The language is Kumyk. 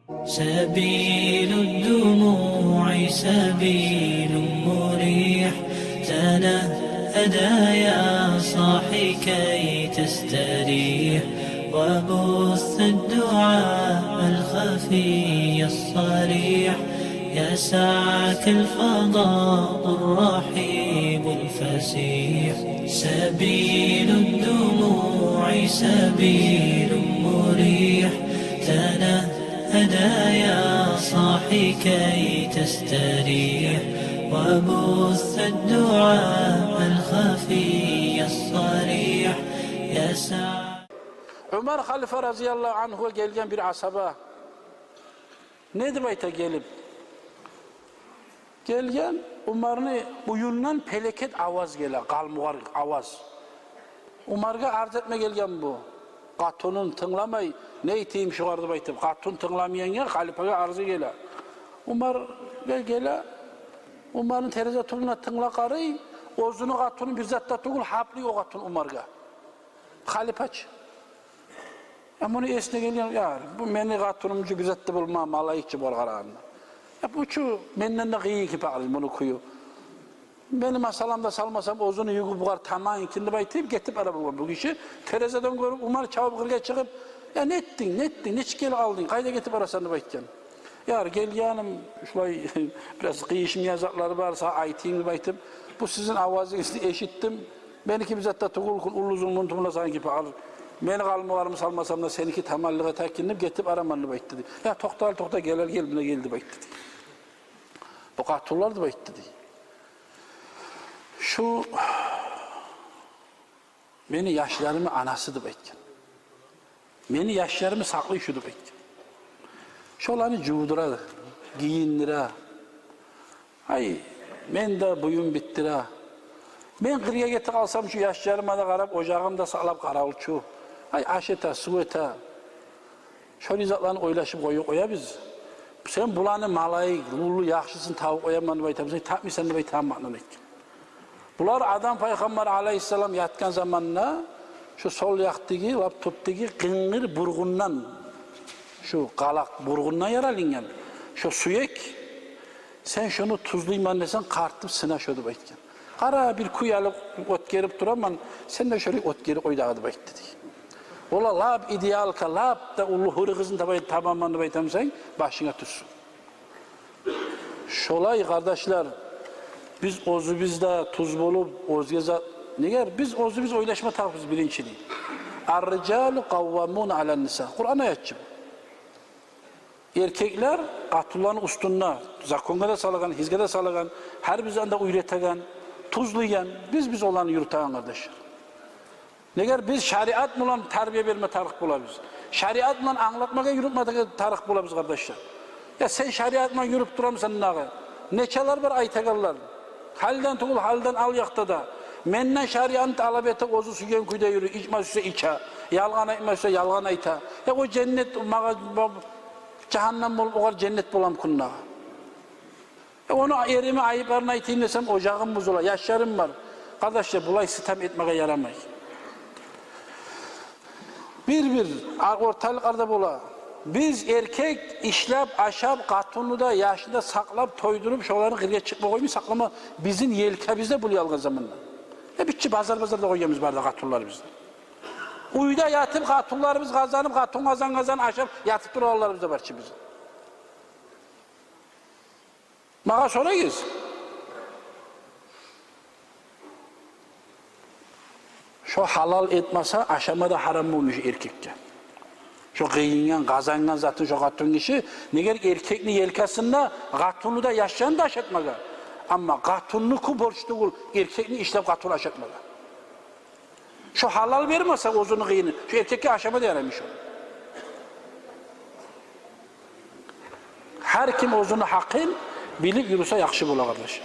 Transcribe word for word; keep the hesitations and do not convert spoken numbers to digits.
سبيل الدموع سبيل مريح، تنهدى يا صاحي كي تستريح، وبث الدعاء الخفي الصريح، يسعك الفضاء الرحيب الفسيح. سبيل الدموع سبيل مريح، تنهدى يا صاحي كي تستريح، وبث الدعاء الخفي الصريح، يسعك. Умар халифа разияллагьу ангьугъа гелген бир асгьаба. Не деп айта гелип? Гелген, Умарны уьюнден пелекет аваз геле, къалмагъар аваз. Умаргъа арз этме гелген бу. Къатунун тынгламай, не этейим шугъар деп айтып, къатун тынгламайгъангъа халифагъа арзы геле. Умаргъа геле, Умарны терезе тюбюне тынглап къарай, оьзюню къатуну бир зат да тюгюл, гьаплай о къатун Умаргъа. Халифа чы. Я муну эсине гелген, я, бу мени къатунум чу бир зат да болма, малайик чы бу къарагъанда. Я бу чу менден де къыйын кепе къалды муну кюю. Мени масаламда салмасам, оьзюню югю бугъар таман экен деп айтып, гетип бара болгъан бу гиши. Терезеден гёрюп, Умар чабып къыргъа чыгъып, я не этдинг, не этдинг, нечик гелип къалдынг, къайда гетип барасан деп айтгъан. Я гелгеним, шулай бираз къыйышмайгъан затлар бар, сагъа айтайым деп айтып, бу сизин авазыгъызны эшитдим. Меники бир зат да тюгюл, уллу зулмуну тюбюне сагъа кепе къалды. Мени къалмагъарымны салмасам да, сеники таманлыкъ эте экен деп гетип бараман деп айтды дей. Я токъта, токъта, гел, гел, муна гел деп айтды дей. Бу къатунлар деп айтды дей. Шу мени яшларымны анасы деп айтгъан. Мени яшларымны сакълай шу деп айтгъан. Шоланы жувдура, гийиндире. Ай, мен де буюм битдире. Мен къыргъа гетип къалсам, шу яшларыма да къарап, ожагъым да сакълап къаравулчу. Ай, аш эте, сув эте. Шолай затланы ойлашып къоюп къоябыз. Сен буланы малайик, уллу яхшысын табып къояман деп айтамысан, тапмайсан деп айтаман деп айтгъан. Булар Адам пайхаммар алайгьиссалам ятгъан заманда шу сол якъдагъы, лап тюпдеги къынгыр бургъундан, шу къалакъ бургъундан яралынгъан шу сюек, сен шуну тюзлеймен десенг, къартып сына шу деп айтгъан. Къара, бир кюй алып оьтгерип тураман, сен де шолай оьтгерип къой дагъы деп айтды дей. Ола лап идеалка, лап да уллу гьюрю къызны таба-, табаман деп айтамысан, башынга тюшсюн. Шолай, къардашлар, биз оьзюбюз де тюз болуп, оьзге зат, неге, биз оьзюбюз ойлашма тарыкъбыз биринчилей. Ар-рижалу къаввамуна алан-ниса. Къуран аят чы бу. Эркеклер къатунланы уьстюнде, законгъа да салагъан, гьызгъа да салагъан, гьар бир затны да уьйретеген, тюзлейген, биз, биз оланы юрютеген, къардашлар. Неге, биз шариат булан тарбия берме тарыкъ болабыз. Шариат булан англатмагъа, юрютмеге тарыкъ болабыз, къардашлар. Я сен шариат булан юрюп турамысан дагъы? Нечелер бар айтагъанлар. Гьалдан тюгюл, гьалдан ал якъда да. Менден шариатны талап эте, оьзю сюйген кюйде юрюй, ичме сюйсе иче, ялгъан айтма сюйсе ялгъан айта. Я о женнет магъа, бо-, жагьаннам болуп, огъар женнет боламы кюн дагъы? Э, ону, эриме айыпларын айтайым десем, ожагъым бузула, яшларым бар. Къардашлар, булай ситем этмеге ярамай. Бир-бир а-, орталыкъларда бола. Биз, эркек, ишлеп, ашап, къатынны да, яшны да сакълап, тойдуруп, шоланы къыргъа чыкъма къоймай сакълама бизин елкабызда булай алгъан заманда. Э, битчи базар-базарда къоямыз бары да къатынларыбызны. Уьйде ятып, къатынларыбыз къазанып, къатын къазан-къазан ашап ятып турагъанларыбыз да бар чы бизин. Магъа сорагъыз. Шо гьалал этмесе, ашама да гьарам болмуш эркекге. Шо къыйынгъан, къазангъан затын шо къатынгиши, неге эркекни елкасында къатынны да, яшланы да ашатмагъа. Амма къатынныкъы борч тюгюл эркекни ишлеп къатынны ашатмагъа. Шо гьалал бермесе оьзюню къыйынын, шо эркекге ашама да ярамай шо. Гьар ким оьзюню гьакъын билип юрюсе яхшы бола, къардаш.